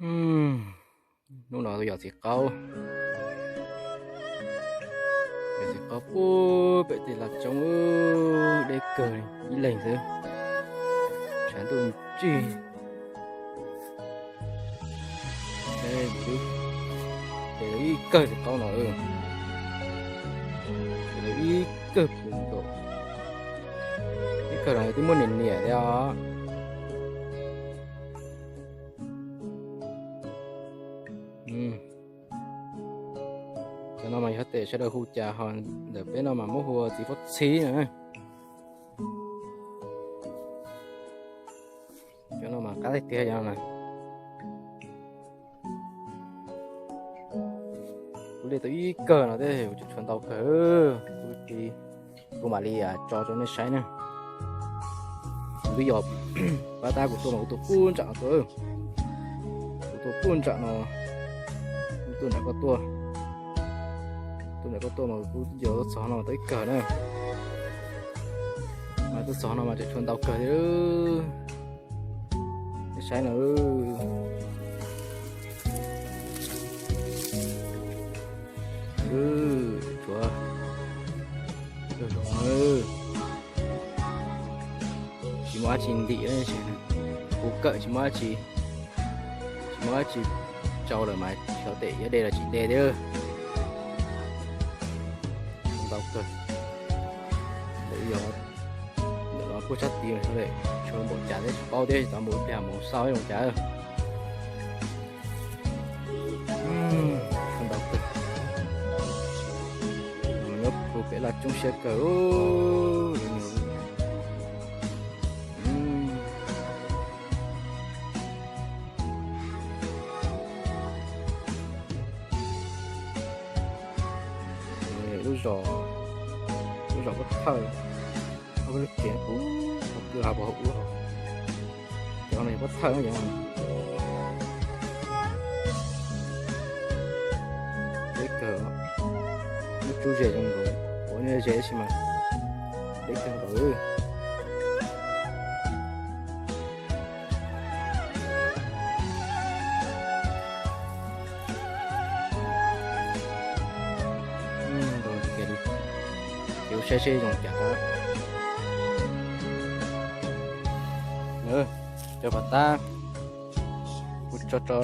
Hnub no yog txiv qaub, yog txiv qaub pem tej laj tsoob, deb kawg, ib leeg xwb, tshav ntuj ntsig. Ces ib kawg txiv qaub no, ces ib kawg puv nkaus, ib kawg no twb muab niam niam thiab os. Cov no mas yog tes sawv daws hu cas ho ntawm peb no mas muab hu ua txiv faub txhib na. Cov no mas qab tiag tiag cov no na. Kuv liaj tau ib kawg no thiab, kuv tseem tshuav ntau kawg. Kuv mam li tso rau nej saib na. Kuv twb yog pab tab kuv tuaj mas kuv tuaj pub ntsam no tuaj. Kuv tuaj pub ntsam no, kuv tuaj nram koj tuaj, tuaj nram koj tuaj mas kuv yog tuaj txog no tau ib kawg na. Mas tuaj txog no mas tseem tshuav ntau kawg thiab. Nej saib no, tshuav, tsis muaj dab tsi ntim, kuv kawm tsis muaj dab tsi, tsis muaj dab tsi tsau lawm mas xyov tes yuav de los tsis de thiab. Ntau kawg. Ntawm yog, ntawm no puag sab tid, tshuav npaum cas thiab tsis paub thiab, tsis tau mus ib pliag mus xauj zoo cas. Ntau kawg. Nyob puag pem laj tsoob siab kawg. Lub zos, lub zos Pob Thawj, ob peb lub tsev, hauv kwj ha puas hauv ub. Cov no yog Pob Thawj no. Deb kawg, muab tsub ze zoo nkaus, ua ze tab sis mas deb kawg nkaus. Ces kuv saib seb zoo cas. Cov pam tab kuv tso, tso,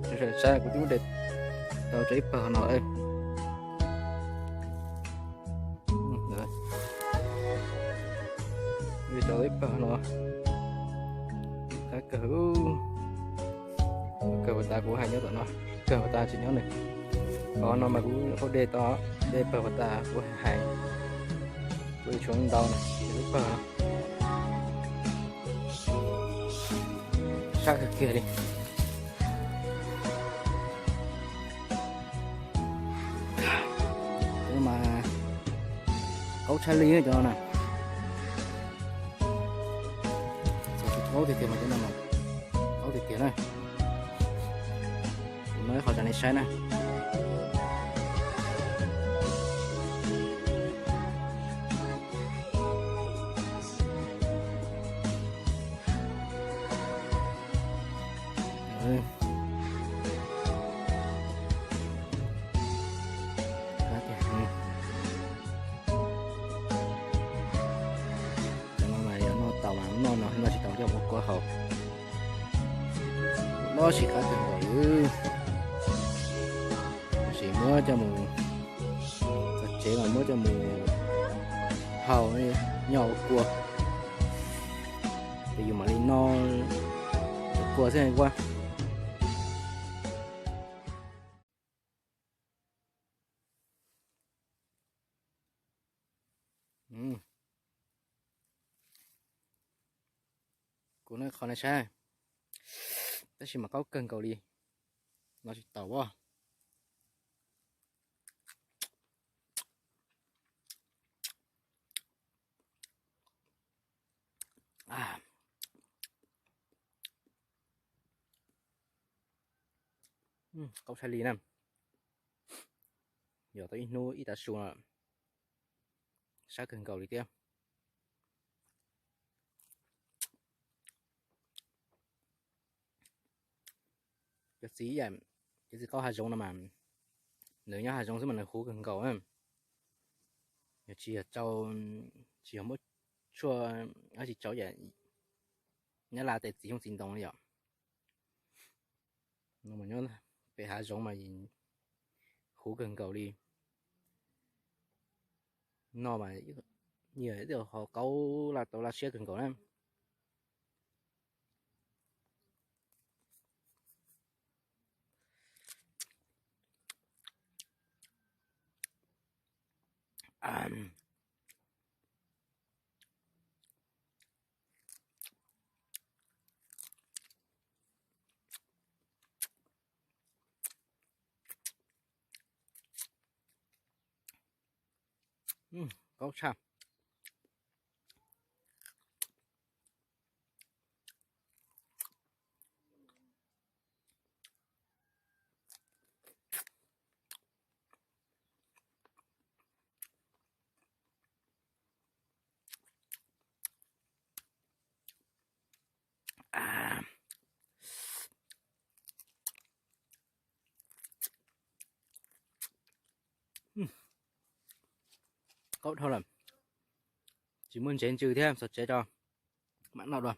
tso saib kuv twb muab de tau tso ib pawg no. Tso ib pawg no, qab kawg, kawg puas tas kuv hais nyob tom no, kawg puas tas tsis nyob nws. Qhov no mas kuv de tau, de pawg puas tas kuv hais, kuv tshuav ntau ib pawg no. Sab kawg kiag li. Cov no mas qaub tshaj li cov no na. Txawm tsis qaub tiag tiag mas cov no mas qaub tiag tiag na. Kuv muab ib qho rau nej saib na. Cov no mas yog noj tau mas noj no, noj tsis tau coj ua kua haus. Noj tsis qab kawg nkaus li. Tab sis muab coj mus txog tsev mas muab coj mus haus nyob ua kua, ces yus mam li noj kua xwb ua. Kuv noj qhov no saib, tab sis mas qaub kawg nkaus li, noj tsis tau as. Qaub tshaj li na. Yog tau ib hnub ib tav su, sab kawg nkaus li thiab. Cov txiv, cov txiv qaub hav zoov no mas, nws nyob hav zoov xwb mas nws huv kawg nkaus. Yog tsis yog tsau, tsis yog muab tshuaj dab tsi tsau, nyab laj tej txiv xyoob txiv ntoo li yom. Nyob pem hav zoov mas huv kawg nkaus li. No mas yog ib tug hauv qaub laj tau laj siab kawg nkaus na. Qaub tshaj. Qaub dhau lawm. Tsis muaj ntsev ntsws thiab, txog tsev tso, mam noj dua.